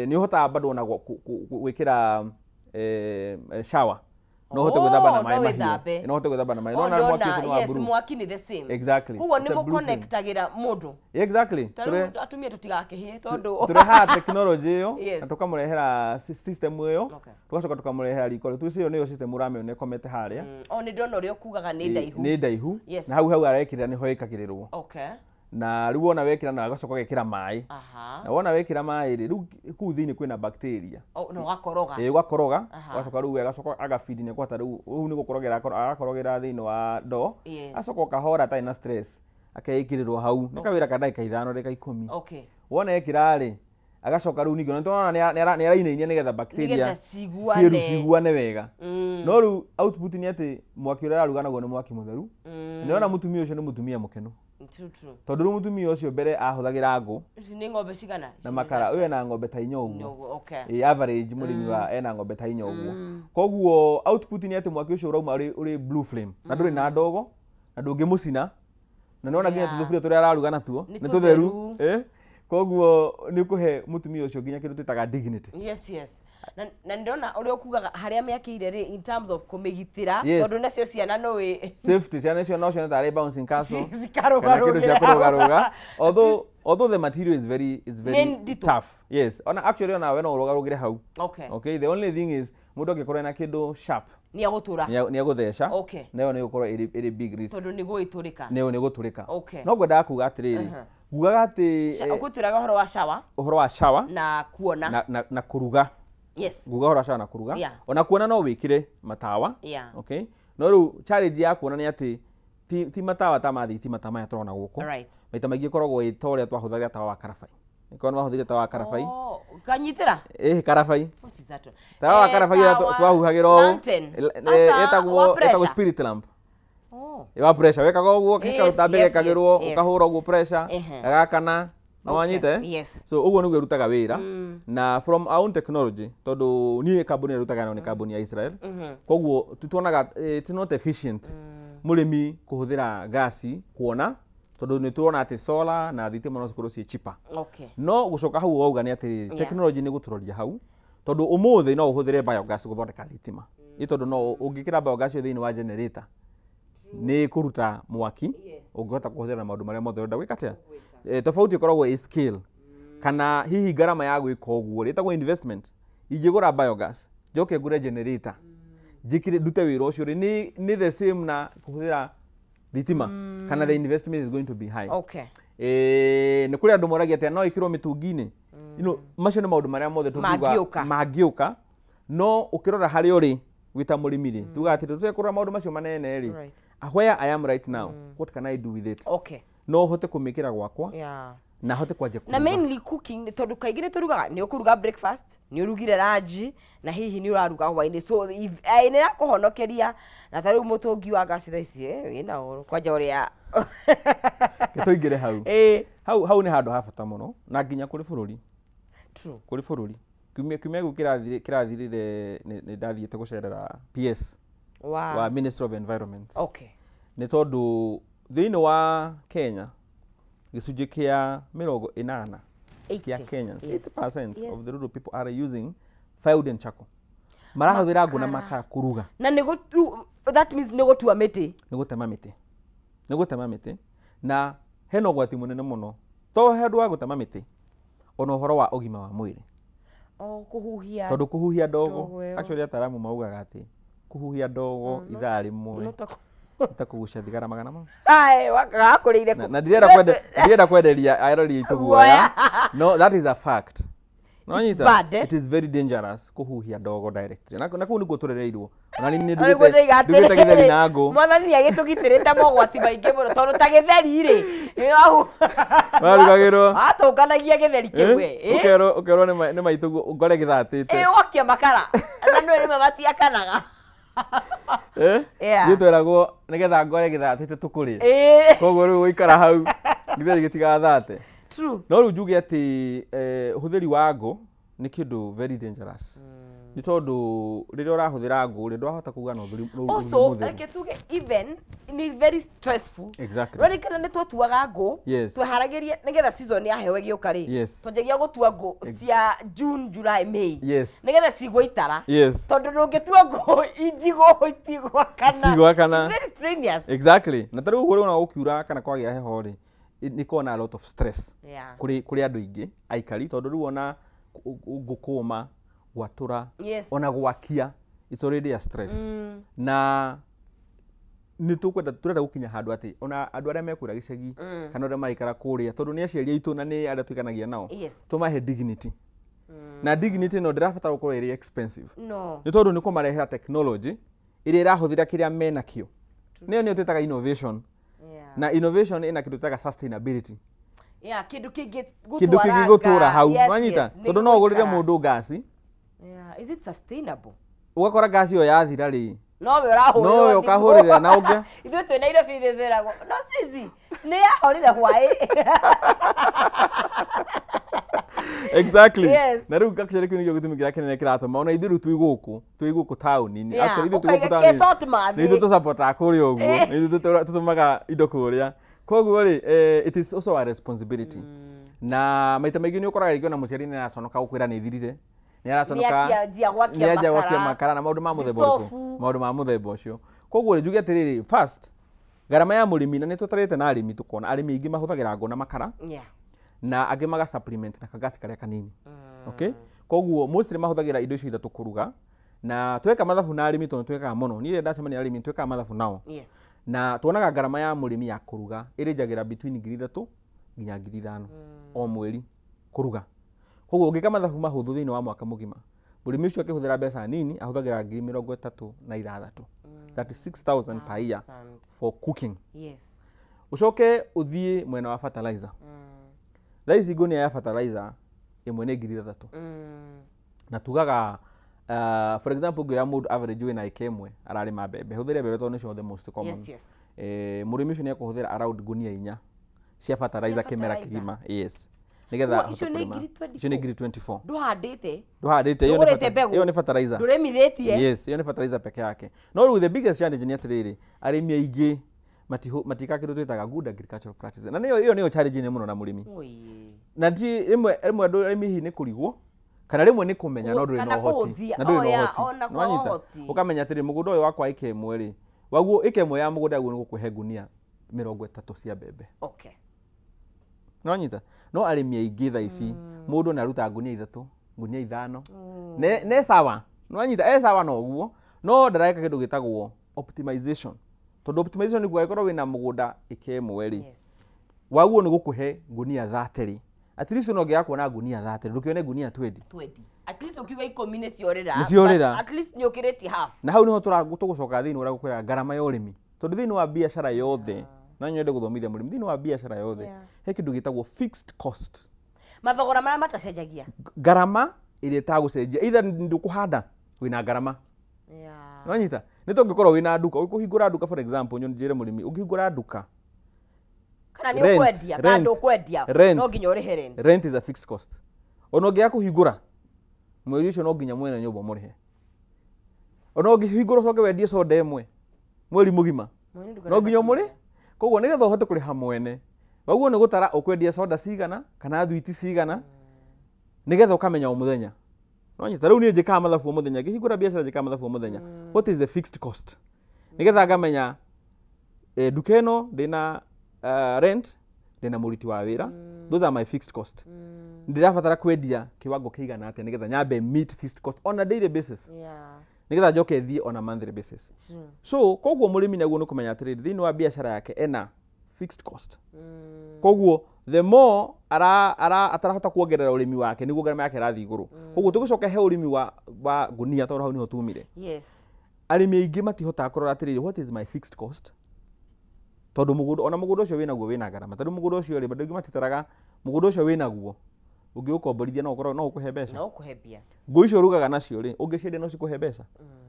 nĩ ũhotaga bado ona gwĩkĩra shower, no ũhote gwĩthamba na Oh, maĩ no mahiũ. wĩthambe. No ũhote gwĩthamba na maĩ. Oh, No na mwaki ndona, ũcio nĩ wa yes, blue. Mwaki nĩ the same. Exactly. Koguo nĩ It's a blue flame. mũconnectagĩra mũndũ. Exactly. Ta rĩu atumia tũtigakĩhĩe tondũ Tũrehaga technology ĩyo na tũkamũrehera system ĩyo, tũgacoka tũkamũrehera riko rĩu. Ĩyo nĩyo system ũramĩona ĩkomete harĩa. O nĩ ndona ũrĩa ũkugaga nĩ ndaihu. Nĩ ndaihu. Na hau arekĩrĩra nĩho ĩkagĩrĩrwo. Na rĩu wona wekĩra na agacoka ũgekĩra maĩ. Na wona wekĩra maĩ rĩ, rĩu kũu thĩinĩ kwĩna bacteria. Oh, na ũgakoroga. Ĩ, ũgakoroga. Ũgacoka rĩu agacoka agabidi nĩ kũhota rĩu nĩ gũkorogera agakorogera thĩinĩ wa ndoo. Acoka ũkahora atarĩ na stress, akeĩkĩrĩrwo hau. Nĩ kawĩra ka ndagĩka 5, ndagĩka 10. Wona ekĩra rĩ, agacoka rĩu ningĩ nĩtũrona nĩ arainainia nĩgetha bacteria Nĩgetha ciguane. Ciguane wega. No rĩu output nĩ atĩ mwaki ũrĩa araruga naguo nĩ mwaki mũtheru. Nĩona mũtumia ũcio nĩ mũtumia mũkenu. True, true. Tondũ rĩu mũtumia ũcio mbere ahũthagĩra ngũ Ici nĩ ng'ombe cigana? na makara. Ũyũ ena ng'ombe ta 4 ũguo. Ũguo, okay. Ĩ, average mũrĩmi wa ena ng'ombe ta 4 ũguo. Koguo output nĩ atĩ mwaki ũcio ũrauma ũrĩ blue flame na ndũrĩ na ndogo na ndũngĩmũcina, na nĩwona nginya tũthuburia tũrĩa araruga natuo Nĩ nĩ tũtheru. tũtheru. Koguo nĩ ũkũhe mũtumia ũcio nginya kĩndũ twĩtaga dignity. Yes. Na ndĩrona ũrĩa ũkugaga harĩa mĩakĩire rĩ, in terms of kũmĩgitĩra, tondũ nacio ciana no ĩ Safety, ciana icio no cione tarĩ bouncing castle cikarũgarũgĩra. kana kĩndũ cia kũrũgarũga, although the material is very Nĩ nditũ. tough. Yes, ona actually ona we no ũrũgarũgĩre hau. Okay, the only thing is mũndũ angĩkorwo ena kĩndũ sharp Nĩ agũtũra. Nĩ agũtheca. Na ĩyo nĩ gũkorwo ĩrĩ big risk. Tondũ nĩ gũgĩtũrĩka. Nĩ ĩyo nĩ gũtũrĩka. No ngwendaga kuga atĩrĩrĩ, ngugaga atĩ Ũgũtwĩraga ũhoro wa shower ũhoro wa shower na kuona. na kũruga. Nguga ũhoro wa shower na kũruga. Ona kuona no wĩkĩre matawa. Okay, no rĩu challenge ya kuona nĩ atĩ ti matawa ta ma thitima ta maya tũrona gũkũ. Maita maingĩ ĩkoragwo ĩ ta ũrĩa twahũthagĩra tawa wa karabai. Nĩkorwo nĩ wahũthĩrire tawa wa karabai. Oh, kanyitĩra. Ĩ, karabai. What is that one? Tawa wa karabai ũrĩa Tawa twahuhagĩra ũũ. Lantern. Asa, wa Ĩtagwo pressure. spirit lamp. Oh. Wa pressure wekaga ũguo, karũtambĩ gekagĩrwo, ũkahũra ũguo pressure, gagakana. No wanyita, eh? Yes. So ũguo nĩguo ĩrutaga wĩra. Na from our own technology, tondũ niĩ kambuni ĩrĩa ĩrutaga nayo nĩ kambuni ya Israel, koguo tuonaga it's not efficient mũrĩmi kũhũthĩra gasi kuona, tondũ nĩ tũrona atĩ solar na thitima no cikorwo ciĩ cheaper. No gũcoka hau wauga nĩ atĩrĩrĩ, technology nĩ gũtũroria hau, tondũ ũmũthĩ no ũhũthĩre biogas gũthondeka thitima, ĩ tondũ no ũngĩkĩra biogas ĩyo thĩinĩ wa generator nĩ kũruta mwaki ũngĩhota kũhũthĩra na maũndũ marĩa mothe ũrenda gwĩka atĩa. Tofauti ĩkoragwo ĩ scale kana hihi ngarama ya gwĩka ũguo rĩ, ĩtagwo investment. Ingĩgũra biogas njoke ngũre generator njĩkĩre ndute wĩra ũcio rĩ, nĩ the same na kũhũthĩra thitima, kana the investment is going to be high. Nĩ kũrĩ andũ moragia atĩa no ĩkĩrwo mĩtũngi-inĩ. Macio nĩ maũndũ marĩa mothe tũngiuga Mangĩũka. mangĩũka. No ũkĩrora harĩa ũrĩ Wĩ ta mũrĩmi rĩ, tugaga atĩ tũtekũrora maũndũ macio manene rĩ, where I am right now, what can I do with it? No hote kũmĩkĩra gwakwa na hote kwanjia Na kũruga. Mainly cooking, nĩ tondũ kaingĩ nĩ tũrugaga, nĩ ũkũruga breakfast, nĩ ũrugire lunch, na hihi nĩ ũraruga hwainĩ, so if nĩ ĩrakũhonokeria. Na ta rĩu mũtũngi wa gasi thaa ici wĩna ũru kwanja ũrĩa Reke tũingĩre hau. Hau hau nĩ handũ ha bata mũno na nginya kũrĩ bũrũri. Kũrĩ bũrũri, kiumia gĩkĩ kĩrathirire nĩ ndathiĩte gũcerera PS wa Ministry of Environment, nĩ tondũ thĩinĩ wa Kenya gĩcunjĩ kĩa 80 kĩa 80. Kenyans, 80% of the rural people are using firewood and charcoal. Marahũthĩra ngũ na Makara. Makara kũruga. Na nĩ that means nĩ gũtua mĩtĩ. Nĩ gũtema mĩtĩ, nĩ gũtema mĩtĩ, na hena ũgwati mũnene mũno, to he ũndũ wa gũtema mĩtĩ, ona ũhoro wa ũgima wa mwĩrĩ. O kũhuhia. Tondũ kũhuhia ndogo, Ndogo ĩyo. Actually ataaramu maugaga atĩ kũhuhia ndogo ithaa rĩmwe No nĩ ta kũgucia thigara magana ma Ai, wakũrĩire na na ndirenda kwenderia arori aitũ guoya, no that is a fact. No nyita, bad, eh? it is very dangerous kũhuhia ndogo directly, na kũu nĩkuo tũrereirwo, ona niĩ nĩ Nĩguo ndĩiga ndugĩte gĩtheri na atĩrĩrĩ, ngũ. Mwathani nĩ agĩtũgitĩrĩte mogwati maingĩ mũno, tondũ ta gĩtheri rĩ, Warugagĩrwo. Watũnganagia gĩtheri kĩmwe. Eh? Ũkerwo nĩ maitũguo ngore gĩthatĩte. Ĩ, wakia makara na nĩ rĩmwe matiakanaga. Eh? Yeah. Ithuĩ tweragwo nĩgetha ngore gĩthatĩte tũkũrĩe. Koguo rĩu gũikara hau gĩtheri gĩtigathate. No rĩu njuge atĩ ũhũthĩri wa ngũ nĩ kĩndũ very dangerous, nĩ tondũ rĩrĩa ũrahũthĩra ngũ rĩ, ndwahota kuga na ũtheri na ũtheri Also, mũtheru. reke tuge even nĩ very stressful. Rorikana nĩ twatuaga ngũ, tweharagĩria nĩgetha season ya heho ĩgĩũka rĩ, twanjagia gũtua ngũ cia June, July, May, nĩgetha cigwo itara, tondũ ndũngĩtua ngũ injigũ itigwakana. Itigwakana. It's very strenuous. Exactly. Na ta rĩu ũguo rĩu ona gũkiura kana kwagĩa heho rĩ, nĩ koragwo na a lot of stress kũrĩ andũ aingĩ aikari, tondũ rĩu ona ngũ kũma, gwatũra, ona gwakia, it's already a stress. Na nĩ tũkwenda, tũrenda gũkinya handũ atĩ ona andũ arĩa mekũrĩa gĩcagi kana arĩa maraikara kũrĩa, tondũ nĩ aciari aitũ na nĩ arĩa tũikanagia nao, tũmahe dignity, na dignity ĩno ndĩrabatara gũkorwo ĩrĩ expensive, No. nĩ tondũ nĩ kũmarehera technology ĩrĩa ĩrahũthĩra kĩrĩa menakĩo, nĩyo twĩtaga innovation. Na innovation ĩna kĩndũ twĩtaga sustainability. Yeah, kĩndũ kĩngĩ Kĩndũ kĩngĩgũtũra hau. Nwanyita, tondũ no ũgũrĩre nĩ mũndũ ngasi, Yeah. Is it sustainable? Ũgakora ngasi ĩyo yathira rĩ, Nowe ũrahũrĩrwo nowe thimũ. ũkahũrĩra na ũngĩ. Ithuĩ twĩ Nairobi, ithuĩ twĩragwo no cici nĩ yahorire hwaĩ. Na rĩu actually kĩu nĩkĩo gĩtũmi kĩrĩa kĩnene kĩratũma ona ithuĩ rĩu twĩ gũkũ taũni-inĩ. Actually ithuĩ twĩ Ũkaiga gũkũ taũni-inĩ kĩ sort mathĩ. nĩ ithuĩ tũsupportaga kũrĩa ũguo, nĩ ithuĩ tũtũmaga indo kũrĩa. Koguo rĩ, it is also our responsibility, na maita maingĩ nĩ ũkoraga rĩngĩ ona mũciari nĩ araconoka gũkwĩra nĩ ithirire, nĩ araconoka, Nĩanjia gwakia nĩ anjia gwakia makara. Makara na maũndũ ma mũthemba ũrĩkũ, Thitobu. Maũndũ ma mũthemba ũcio. Koguo rĩ, njuge atĩrĩrĩ, first, ngarama ya mũrĩmi, na nĩ tũtarĩte na arĩmi tũkona arĩmi aingĩ mahũthagĩra ngũ na makara, na angĩ maga supplement na kagasi karĩa kanini. Okay, koguo mostly mahũthagĩra indo icio ithatũ kũruga, na tweka mathabu na arĩmi, tondũ twekaga mũno, niĩ rĩrĩa ndacemania na arĩmi twekaga mathabu nao, na tuonaga ngarama ya mũrĩmi ya kũruga ĩrĩnjagĩra between 3,000 nginya 5,000 o mweri kũruga. Koguo ũngĩka mathabu mahũthũ, thĩinĩ wa mwaka mũgima mũrĩmi ũcio akĩhũthĩra mbeca nini ahũthagĩra 36,000, 36,000 per year Thousand. for cooking. Ũcoke ũthiĩ mwena wa fertilizer. Thaa ici ngũnia ya fertilizer ĩmwe nĩ 6,000. Na tugaga for example, ngĩoya mũndũ average wĩna ĩka ĩmwe ararĩma mbembe, hũthĩre mbembe tondũ nĩcio the most common. Mũrĩmi ũcio nĩ ekũhũthĩra around ngũnia 4 cia fertilizer kĩmera fertilizer. kĩgima, yes, nĩgetha Ũguo ahote icio nĩ kũrĩma. ngiri 24? Icio nĩ ngiri 24. Ndũhandĩte. Ndũhandĩte, ĩyo nĩ Ndũgũrĩte mbegũ. Ĩyo nĩ fertilizer. Ndũrĩmithĩtie. Yes, ĩyo nĩ fertilizer peke yake. No rĩu the biggest challenge nĩ atĩrĩrĩ, arĩmi aingĩ matikaga kĩndũ twĩtaga good agricultural practices, na nĩyo ĩyo nĩyo challenge nene mũno na mũrĩmi. Oi. Na ti rĩmwe rĩmwe andũ arĩmi hihi nĩ kũrigwo kana rĩmwe nĩ kũmenya no ndũrĩ na Kana ũhoti, kũũthia. na ndũrĩ Oh, na yeah, ũhoti. ona kwaga Nĩwanyita? ũhoti. Ũkamenya atĩrĩ, mũgũnda ũyũ wakwa ĩka ĩmwe rĩ, waguo ĩka ĩmwe ya mũgũnda yaguo nĩ gũkũhe ngunia 30 cia mbembe. Nĩwanyita? No arĩmi aingĩ thaa ici mũndũ nĩ aruta ngunia 3, ngunia 5, ne sawa. Nĩwanyita? E sawa na ũguo, no ndareka kĩndũ gĩtagwo optimization, tondũ optimization nĩ kuga angĩkorwo wĩna mũgũnda ĩka ĩmwe rĩ, waguo nĩ gũkũhe ngunia 30 rĩ, at least ona ũngĩaga kuona ngunia 30, ndũkĩone ngunia 20. 20. At least ukiuga 10 nĩ ciorĩra. Nĩ ciorĩra. But at least nĩ ũkĩrĩtie half. Na hau niho tũgũcoka thĩinĩ ũrĩa gũkwĩra ngarama ya ũrĩmi, tondũ thĩinĩ wa biacara yothe, na nyende gũthomithia mũrĩmi, thĩinĩ wa biacara yothe he kĩndũ gĩtagwo fixed cost, mathogora marĩa matacenjagia, ngarama ĩrĩa ĩtagũcenjia, either ndũkũhanda wĩna ngarama. Nĩwanyita? Nĩ ta ũngĩkorwo wĩna nduka, ũkũhingũra nduka, for example, njĩre mũrĩmi, ũngĩhingũra nduka kana nĩ ũkwendia kana ndũkwendia, no nginya ũrĩhe rent. Rent is a fixed cost. Ona ũngĩaga kũhingũra mweri ũcio no nginya mwene nyũmba mũrĩhe. Ona ũngĩhingũra ũcoke wendie soda ĩmwe mweri mũgima no nginya ũmũrĩhe. Koguo nĩgetha ũhote kũrĩha mwene, waguo nĩ gũtara ũkwendia soda cigana kana thwiti cigana, nĩgetha ũkamenya o mũthenya. Nĩwanyita? Rĩu niĩ njĩkaga mathabu o mũthenya, ngĩhingũra biacara njĩkaga mathabu o mũthenya. What is the fixed cost? Nĩgetha ngamenya nduka ĩno ndĩna rent, ndĩna mũruti wa wĩra, those are my fixed cost. Ndĩrabatara kwendia kiwango kĩigana atĩa nĩgetha nyambe meet fixed cost on a daily basis, nĩgetha njoke thiĩ on a monthly basis. So koguo mũrĩmi naguo nĩ kũmenya atĩrĩrĩ, thĩinĩ wa biacara yake ena fixed cost. Koguo the more atarahota kuongerera ũrĩmi wake, nĩguo ngarama yake ĩrathiĩ igũrũ. Koguo tũgĩcoka he ũrĩmi wa ngunia, tondũ hau nĩho tumire. Arĩmi aingĩ matihotaga kũrora atĩrĩrĩ, what is my fixed cost? Tondũ mũgũnda, ona mũgũnda ũcio wĩnaguo wĩna ngarama. Tondũ mũgũnda ũcio rĩ, andũ aingĩ matitaraga mũgũnda ũcio wĩnaguo, ũngĩũkomborithia no ũkorwo no ũkũhe mbeca. No ũkũhe mbia. Ngũ icio ũrugaga nacio rĩ, ũngĩciendia no cikũhe mbeca.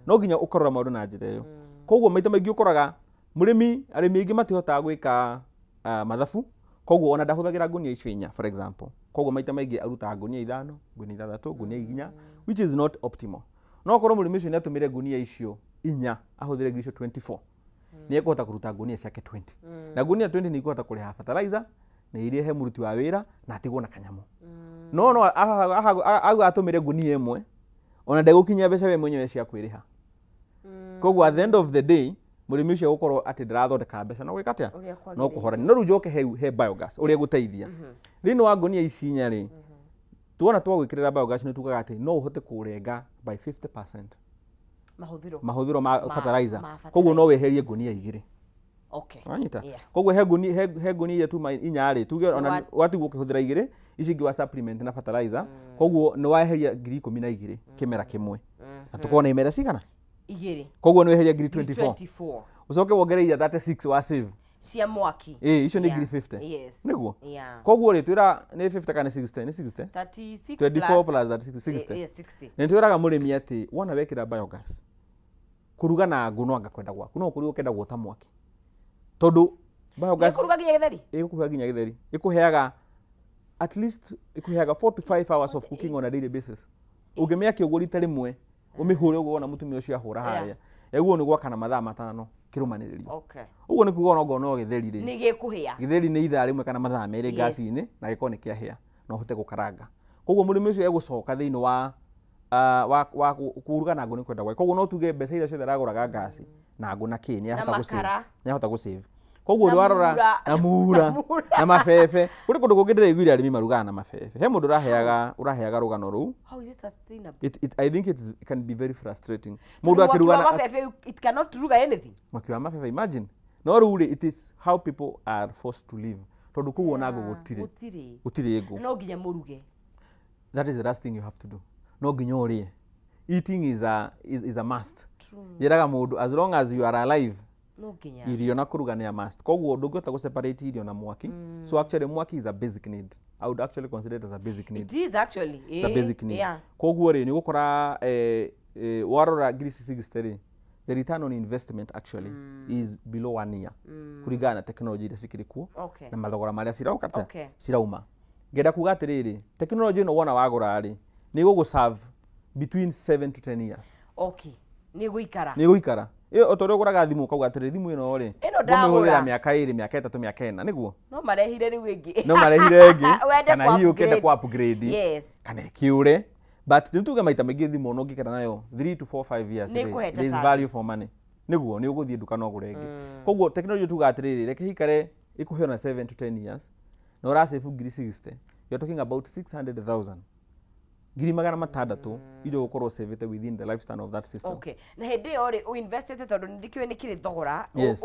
No nginya ũkarora maũndũ na njĩra ĩyo. Koguo maita maingĩ ũkoraga mũrĩmi, arĩmi aingĩ matihotaga gwĩka mathabu, koguo ona ndahũthagĩra ngunia icio inya, for example. Koguo maita maingĩ arutaga ngunia 5, ngunia 6, ngunia 4, which is not optimal. No okorwo mũrĩmi ũcio nĩatũmĩre ngunia icio 4, ahũthĩre ngiri icio 24, nĩ ekũhota kũruta ngunia ciake 20. Na ngunia 20 nĩ ikũhota kũrĩha fertilizer, na iria he mũruti wa wĩra, na atigwo na kanyamũ. No no auga atũmĩre ngunia ĩmwe, ona ndegũkinyia mbeca we mwenyewe cia kwĩrĩha. Koguo at the end of the day, mũrĩmi ũcio egũkorwo atĩ ndarathondeka mbeca, no gwĩka atĩa? No kũhorania. No rĩu njoke he biogas ũrĩa ĩgũteithia. Thĩinĩ wa ngunia ici inya rĩ, tuona twagwĩkĩrĩra biogas nĩ tugaga atĩ no ũhote kũrenga by 50% mahũthĩro ma fertilizer. Koguo no weherie ngunia 2. Wanyita? Koguo he ngunia iria tuma inya rĩ, tuge ona watigwo ũkĩhũthĩra 2, ici ingĩ wa supplement na fertilizer, koguo nĩ waeheria ngiri 12 kĩmera kĩmwe. Na tũkorwo na imera cigana? 2. Koguo nĩ weheria ngiri 24. Ũcoke wongerere iria 36 wa save cia mwaki. Icio nĩ ngiri 50. Nĩguo? Koguo rĩ, twĩra nĩ 50 kana 60? Nĩ 60? 36 24 plus 36, 60. 60. Nĩ twĩraga mũrĩmi atĩ wona wekĩra biogas, kũruga na ngũ no anga kwenda gwaku, no kũruga ũkenda gwota mwaki. Tondũ biogas ĩkũruga nginya gĩtheri? Ĩkũruga nginya gĩtheri. Ĩkũheaga at least ĩkũheaga 4 to 5 hours of cooking on a daily basis. Ũngĩmĩakia ũguo rita rĩmwe, ũmĩhũre ũguo wona mũtumia ũcio ahũra harĩa, ĩguo nĩ gwakana mathaa 5 kĩrũmanĩrĩrio. Ũguo nĩ kuga ona no gĩtheri rĩ, nĩ gĩkũhĩa. Gĩtheri nĩ ithaa rĩmwe kana mathaa 2 ngasi-inĩ, na gĩkorwo nĩ kĩahĩa, no ũhote gũkaranga. Koguo mũrĩmi ũcio egũcoka thĩinĩ wa kũruga na ngũ nĩ kwenda gwake. Koguo no tuge mbeca iria ciothe aragũraga ngasi na ngũ na kĩ, nĩ ahota gũsave. Koguo warora na mura na mabebe, kũrĩ kũndũ kũngĩ ndĩraiguire arĩmi marugaga na mabebe. He mũndũ ũraheaga rũgano rũu. How is it sustainable? I think it can be very frustrating. Mũndũ akĩruga na mabebe, it cannot ruga anything. Mwaki wa mabebe, imagine. No rĩu rĩ, it is how people are forced to live. Tondũ kũu ona ngũ gũtirĩ. Gũtirĩ ngũ. No nginya mũruge. That is the last thing you have to do. No nginya ũrĩe. Eating is a must. Njĩraga mũndũ, as long as you are alive, irio na kũruga nĩ a must. Koguo ndũngĩhota gũ separate irio na mwaki. So actually mwaki is a basic need. I would actually consider it as a basic need. It is actually. It's a basic need. Koguo rĩ, nĩ ũgũkora warora ngiri 60 rĩ, the return on investment actually is below 1 year. Kũringana na technology iria cikĩrĩ kuo na mathogora marĩa cirauka cirauma. Ngenda kuga atĩrĩrĩ, technology ĩno wona wagũra rĩ, nĩ ĩgũgũ serve between 7 to 10 years. Nĩ gũikara. Nĩ gũikara. Ĩyo o ta ũrĩa ũgũraga thimũ ũkauga atĩrĩ, thimũ ĩno rĩ, ngũmĩhũthĩra mĩaka 2, mĩaka 3, mĩaka 4, nĩguo? No marehire rĩu ĩngĩ. No marehire ĩngĩ. Kana hihi ũkĩende kũ upgrade. Kana ĩkĩũre. But nĩ tuge maita maingĩ thimũ ona ũngĩikara nayo 3 to 4 5 years rĩ, there is value for money. Nĩguo, nĩ ũgũthiĩ nduka no ũgũre ĩngĩ. Koguo technology tuga atĩrĩrĩ, reke ĩikare ĩkũhe ona 7 to 10 years, na ũrasave ngiri 60, you're talking about 600,000. 600,000 iria ũgũkorwo saved within the lifespan of that system. Okay. Na hĩndĩ ĩyo rĩ ũinvestĩte tondũ nĩ ndĩkĩũĩ nĩ kĩrĩ thogora Yes.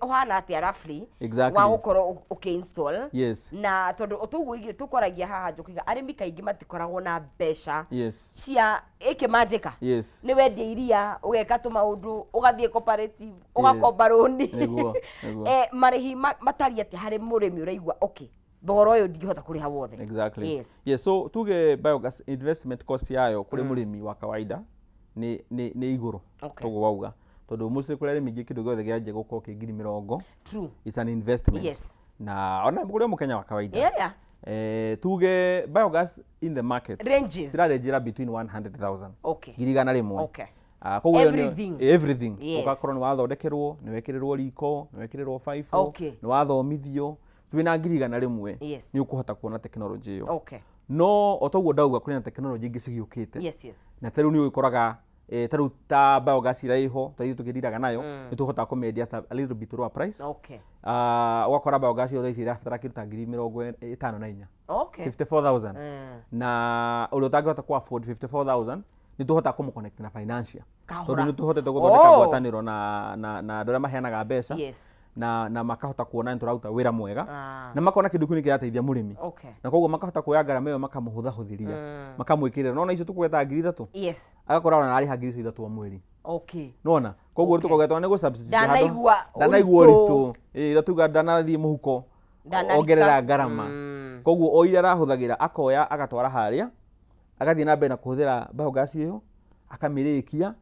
ũhana atĩa roughly Exactly. wa gũkorwo ũkĩ-install. Yes. Na tondũ tũguo igĩrĩ tũkwaragia haha njũkiga arĩmi kaingĩ matikoragwo na mbeca Yes. cia ĩkĩmanjĩka. Yes. Nĩ wendia iria ũgeka tũmaũndũ ũgathiĩ cooperative ũgakomba rũni. Nĩguo, nĩguo. Marĩhi matariĩ atĩa harĩ mũrĩmi ũraigua okay thogora ũyũ ndingĩhota kũrĩha wothe. Exactly. Yes. Yes, so tuge biogas investment cost yayo kũrĩ mũrĩmi wa kawaida nĩ igũrũ. Okay. Toguo wauga tondũ mostly kũrĩ arĩmi aingĩ kĩndũ gĩothe kĩanjia gũkorwo kĩ 20,000. True. It's an investment. Yes. Na ona kũrĩ mũkenya wa kawaida. Yeah, yeah. Tuge biogas in the market ranges cirarenjera between 100,000. Okay. 100,000. Okay. Koguo ĩyo Everything. Everything. Yes. Ũgakorwo nĩ wathondekerwo, nĩ wekĩrĩrwo riko, nĩ wekĩrĩrwo baibũ, Okay. nĩ wathomithio. Twĩna 100,000 Yes. nĩ ũkũhota kuona technology ĩyo. Okay. No o toguo ndauga kũrĩ na technology ingĩ cigĩũkĩte. Yes, yes. Na ta rĩu nĩ ũgĩkoraga ta rĩu ta biogas ĩrĩa ĩho ta ithuĩ tũkĩndiraga nayo nĩ tũhotaga kũmĩendia ta a little bit lower price. Okay. Ũgakora biogas ĩyo thaa ici ĩrabatara kĩndũ ta 54,000. Okay. 54,000. Na ũrĩa ũtangĩhota kũ afford 54,000 nĩ tũhotaga kũmũ-connect na financial. Kahora. Tondũ nĩ tũhotete gũthondeka Oh. ngwatanĩro na andũ arĩa maheanaga mbeca. Yes. Na makahota kuona nĩ tũraruta wĩra mwega. Ah. Na makona kĩndũ kĩu nĩ kĩrateithia mũrĩmi. Okay. Na koguo makahota kuoya ngarama ĩyo makamũhũthahũthĩria. Makamwĩkĩrĩra. Nona icio tũkũgweta 3,000. Yes. Agakora ona ararĩha 3,000 o mweri. Okay. Nona koguo Okay. tũkogwetwo nĩ gũ substitute handũ- Ndanaigua ndanaigua ũritũ. ũritũ. Ĩĩ tuga ndanathiĩ mũhuko Ndanarika. ongerera ngarama. Koguo o iria arahũthagĩra akoya agatwara harĩa agathiĩ na mbere na kũhũthĩra biogas ĩyo akamĩrĩkia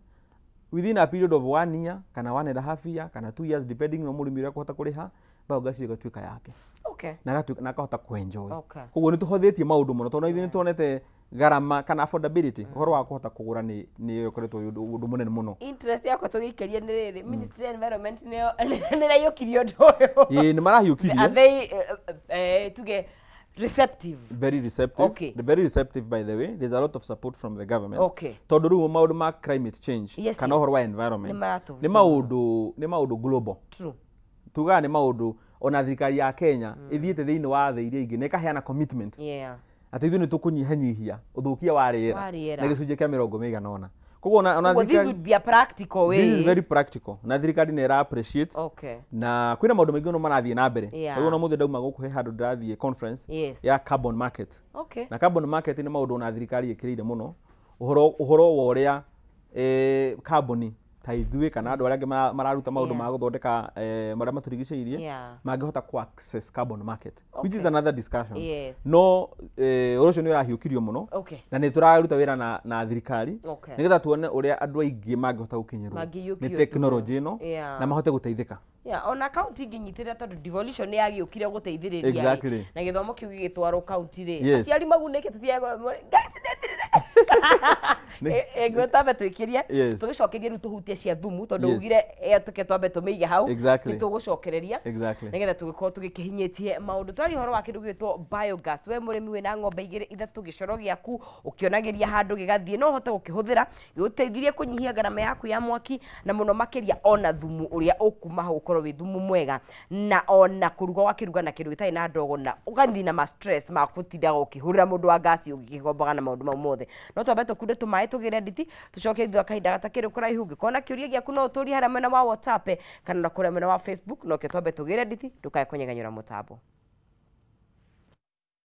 within a period of 1 year kana 1.5 year kana 2 years depending on mũrĩmi ũrĩa akũhota kũrĩha biogas ĩyo ĩgatuĩka yake. Okay. Na akahota kũ-enjoy. Okay. Koguo nĩ tũhũthĩtie maũndũ mũno tondũ ithuĩ nĩ tuonete garama kana affordability ũhoro wa kũhota kũgũra nĩ ũkoretwo wĩ ũndũ mũnene mũno. Interest yakwa tũgĩikĩria nĩ rĩrĩ Ministry ya Environment nĩyo nĩraiyũkirie ũndũ ũyũ. Ĩĩ nĩ marahiũkirie. Are they tuge receptive? Very receptive. Okay. They're very receptive, by the way. There's a lot of support from the government. Okay. Tondũ rĩu maũndũ ma climate change Yes, kana yes. ũhoro wa environment Nĩ maratũhutia nĩ maũndũ global. True. Tugaga nĩ maũndũ ona thirikari ya Kenya ĩthiĩte thĩinĩ wa thĩ iria ingĩ na ĩkaheana commitment. Yeah. Atĩ ithuĩ nĩ tũkũnyihanyihia ũthũkia wa rĩera rĩera. na gĩcunjĩ kĩa 80. Koguo ona Well, this thirikari would be a practical way. This is very practical. Na thirikari nĩ ĩra appreciate. Okay. Na kwĩna maũndũ maingĩ mũno marathiĩ na mbere. Yeah. Rĩu ona mũthĩ ndauma gũkũ he handũ ndĩrathiĩ conference Yes. ya carbon market. Okay. Na carbon market nĩ maũndũ ona thirikari ĩkĩrĩire mũno ũhoro wa ũrĩa carbon ta ithuĩ kana andũ arĩa angĩ mararuta maũndũ ma gũthondeka marĩa matũrigicĩirie mangĩhota kũ access carbon market, which is another discussion. Yes. No ũhoro ũcio nĩ ũrahiũkirio mũno. Okay. Na nĩ tũraruta wĩra na thirikari Okay. nĩgetha tuone ũrĩa andũ aingĩ mangĩhota gũkinyĩrwo nĩ technology ĩno Yeah. na mahote gũteithĩka. Yeah, ona kaunti ingĩnyitĩrĩra tondũ devolution nĩ yagĩũkire gũteithĩrĩria Exactly. na gĩthomo kĩu gĩgĩtwarwo kaunti rĩ. Yes. Aciari magunĩke tũtiaga guys ndetirire. Ĩguo twambe twĩkĩrie Yes. tũgĩcokerie rĩu tũhutie cia thumu tondũ Yes. ugire ĩyo tũke twambe tũmĩige hau Exactly. nĩ tũgũcokereria Exactly. nĩgetha tũgĩkorwo tũgĩkĩhinyĩtie maũndũ twaria ũhoro wa kĩndũ gĩgwĩtwo biogas. We mũrĩmi wĩna ng'ombe igĩrĩ ithatũ gĩcoro gĩaku ũkĩonagĩria handũ gĩgathiĩ no ũhote gũkĩhũthĩra gĩgũteithirie kũnyihia ngarama yaku ya mwaki na mũno makĩria ona thumu ũrĩa ũkuma hau ũkorwo wĩ thumu mwega na ona kũruga wakĩruga na kĩndũ gĩtarĩ na ndogo na ũgathina ma stress ma gũtindaga ũkĩhũrĩra mũndũ wa ngasi ũgĩkĩgombaga na maũndũ mau mothe. No twambe tũkunde tũmaĩ tũgĩre nditi tũcoke thutha wa kahinda gatakĩrĩ kũraihu. Ũngĩkorwo na kĩũria gĩaku no ũtũrie harĩa mwena wa WhatsApp kana na kũrĩa mwena wa Facebook, no ke twambe tũgĩre nditi ndũkae kũnyeganyũra mũtambo.